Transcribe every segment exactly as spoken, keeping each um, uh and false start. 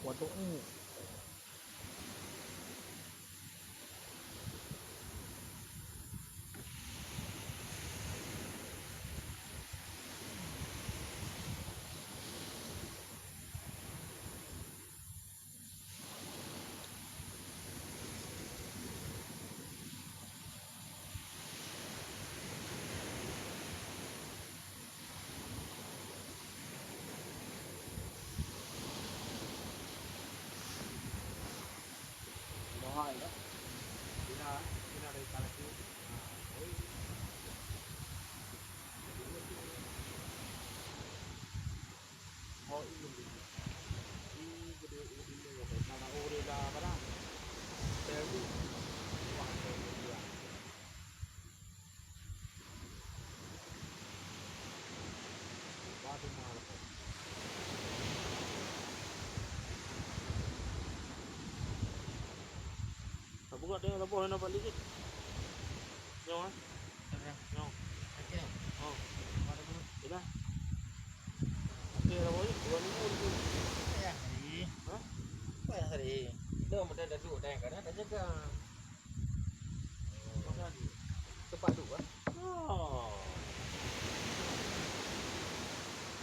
Waduh, eh. Tapeugah teuh saboh na bak likot. Nyoe, eh? Nyoe. Oke. Oh. Mana dulu? Sudah. Oke, saboh ni dua minggu tu. Payah hari. Hah? Payah hari. Dah, mudah dah duduk dah, kadang dah jaga. Makan. Tempat tu, ah. Oh.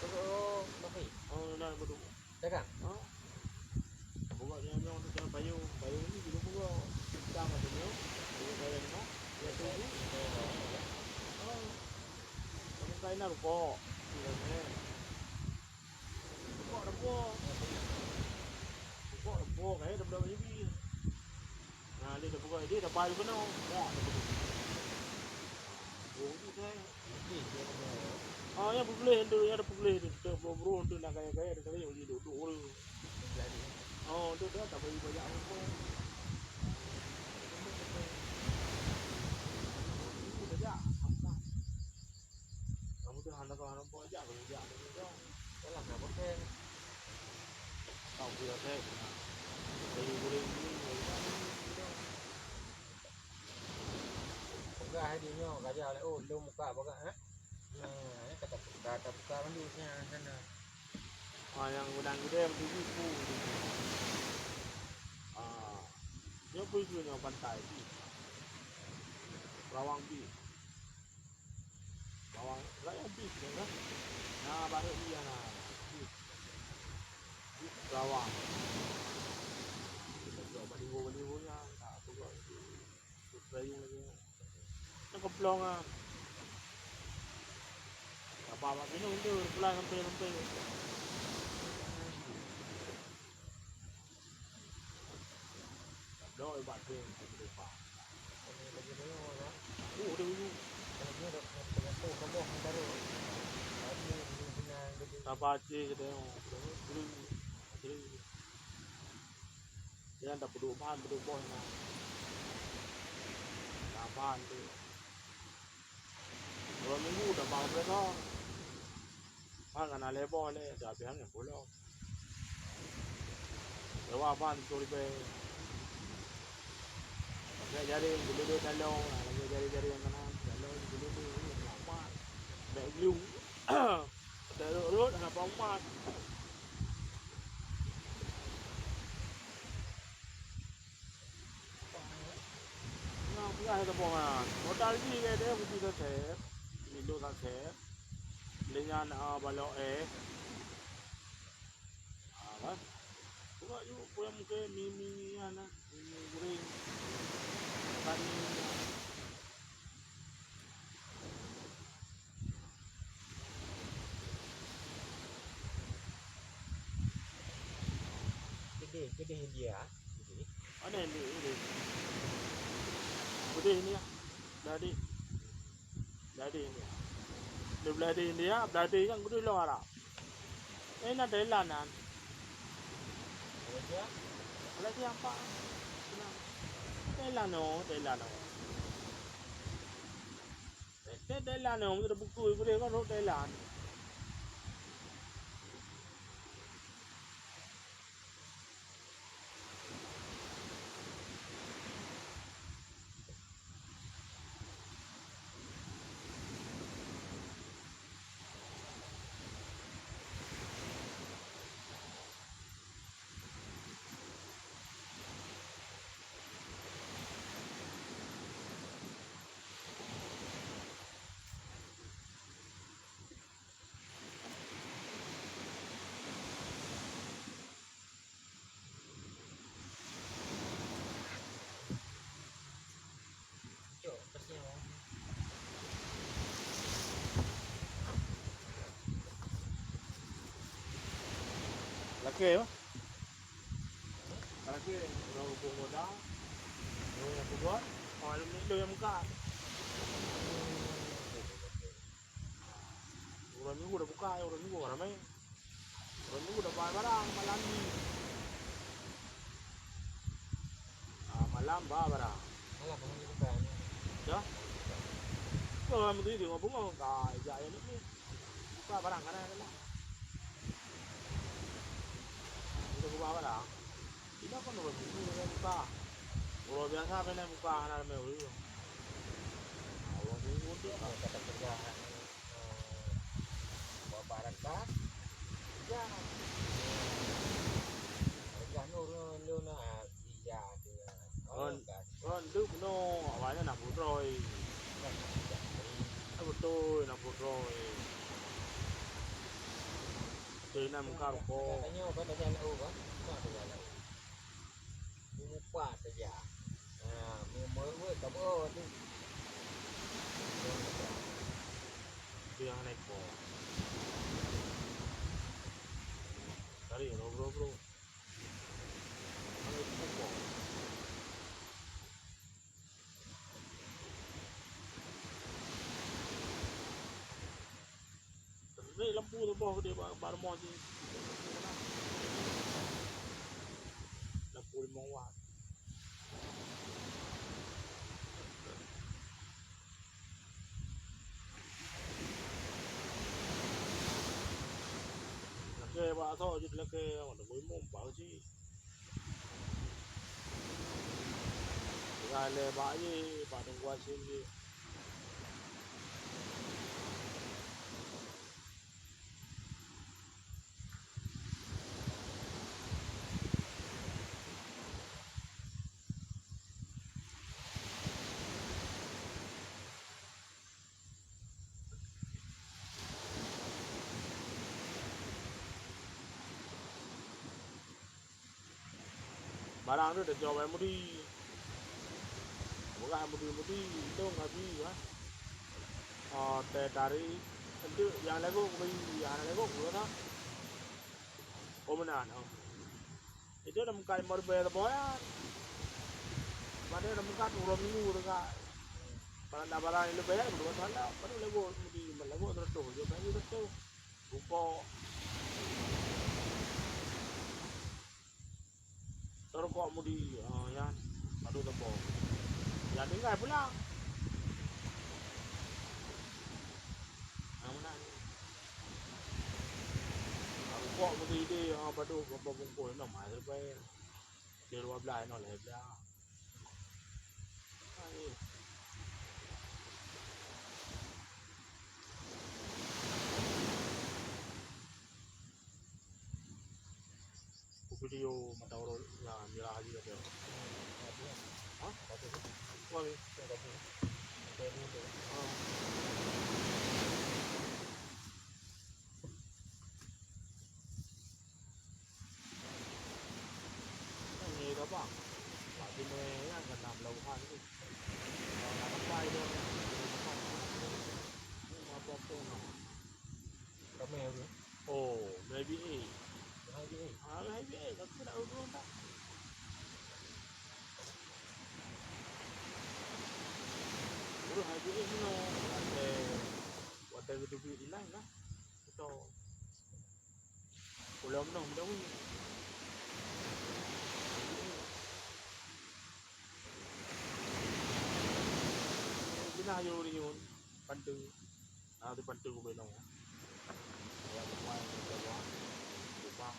Terus, masih. Oh, dah betul. Dah kan? Oh. Buka dia bilang tu jangan payung. Payung ni juga buka. Kita macam ni. Payung, payung ni. Dia tu. Oh. Kamu kain dah rukok. Iya, eh. Rukok dah buah. Rukok dah buah, kain dah budak baby. Nah, dia dah buka, dia dah payu kena. Wah, dah buka. Bung tu saya. Ah, yang peugleh tu, yang ada peugleh tu. Kita bro-bro tu nak kaya-kaya, dia kaya, dia duduk orang. Oh, tu dah tak bagi banyak orang. Itu dah. Kamu tu hana kau hana kau ajak, kau ajak, kau ajak. Yalah, nak pakai. Tahu dia saya. Dari boleh ni, boleh ni. Peugah hai di nyoe, ka jak lé, oh, lôn muka peugah, eh? Nah, eh, kata, kata buka mandum nyan sana. Ah, nyang gudang gede yang tujuh pun. Ah, nyoe pun nyoe pantai pih. Rawang pih. Rawang, rakyat pih, ya kan? Nah, baru dia, nah. Pih. Pih, rawang. Kita buat baliho-baliho nya, tak apa buat. Pih, rayu lagi. Nak keplong, ah. Apa, apa, minum tu, pulang sampai, sampai. Doi bak keueng, keueng depan. Oh, dia uyu. Sabar cit, kita tengok. Keueng, keueng. Dia dah peuduek ban, peuduek boh na. Sabar tu. Dua minggu dah bang mereka. Bang, kana lé boh lé, dah habéh angén pulo. Lewat ban tu ribèe. Pakai jaring, geuleuleut taloe, lagèe jaring-jaring nyang kana taloe, geuleuleut, lama. Bèk glue. Pakai rot-rot, hana peumat. Nah, peugah lé saboh nyan. Modal jih lé deh, kupi sasèt, milu sasèt. Lé nyan, ah, balok èh. Ah, kan? Peugah ju, peue mungken mi-mi nyan, ah, mi-mi goreng. Kan mi nyan. Keudeh, keudeh India, keudeh. Mana India, keudeh? Keudeh India. Dari, dari India. Di belah di India, belah di kan keudeh lôn Arab. Eh, na Thailand nyan. Malaysia? Malaysia apa? Thailand, oh, Thailand, oh. Thailand, oh, kita buku, boleh kan, Thailand. Oke, ya. Oke, orang hukum kota. Orang yang kuat, orang yang muka. Uroe Minggu dah buka, uroe Minggu ramai. Uroe Minggu dah ba barang malam ni. Ah, malam ba barang. Malam, malam ni buka, ni. Ya? Buka. Kalau malam tu dia tengok bunga, ka ijak yang ni. Buka barang kan ada lah. Kita buka barang. Tidak kan uroe Minggu dia buka. Uroe biasa kena buka hana ramai ureueng. Uroe Minggu tu. Kalau kata kerja, eh, buat barang kan? Ya. Kerja ni ureueng lu nak, iya, dia. Kon, kon deuh bunoe awaknyan na peutroi. Na beutôi na peutroi. Teuh na muka rukok. Tanya apa tanya nak oh kan? Apa tu jalan? Mupa saja. Ha, memang weh tak apa tu. Dia naik kok. Tarik bro, bro, bro. Lampu tu boh dia ba-, ba rumoh jih. Lampu limong watt. Lakèe bak asoe jeuet lakèe, awak dah beuimum bak cit. Tinggai lé bak jih, bak teungku Hasyim jih. Barang tu teucok bak mudi. Peugah mudi-mudi, itong abi, ha. Oh, teh tarik. Enteuk nyang lagok bri, nyang hana lagok bri, ha. Oh, meunan, oh. Itu dah muka lima ribu ya, boyan. Pada dah muka dua minggu tu, Kak. Barang dah barang yang lebih, ya, dua tahun dah. Baru lagok mudi, lagok seratus, dia bagi seratus. Rukok. Rukok mudi, ah, yan. Aduh, tepok. Ya, tinggal pulang. Ah, mana ni? Ah, rukok mudi deh, ah, baru berapa bungkus, enam hari lepas. Dia dua belas, enam lagi belas. Ah, eh. Ku video mata orang yang mirah lagi ada. Hah? Wah, ni. Ah. Ni apa? Pak Timur yang kena belauhan tu. Kalau nak sampai dia, apa-apa tu. Ramai aku. Oh, H B A. H B A. Ah, H B A, tapi nak urus tak? Urus H B A ni, no. Ada, ada gedung di lain lah. Betul. Pulau Menong, Menong. Pernah ayo riun, pantu. Nah, tu pantu ku belong. Ayah rumah yang jawa, rumah.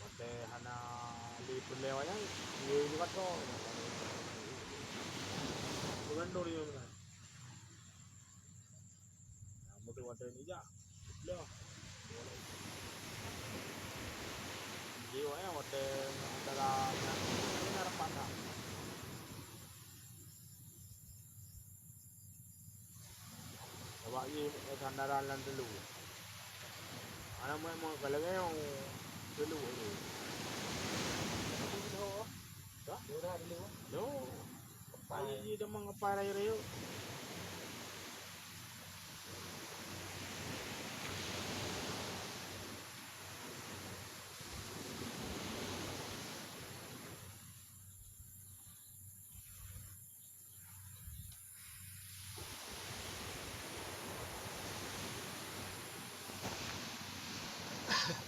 Watèe hana lé peureulèe wayang, ié buka tho. Bukan duri bukan. Nah, mungkin watèe ni jak. Loh. Jadi, wayang watèe antara nyan, ini harapan dah. Awak jih sandaran lam teulu. Aneuk muet-muet ka lagèe nyoe teulu tu. Hah? Lurah teulu. Lo. Pai jih teuma ngepai rayeuk-rayeuk.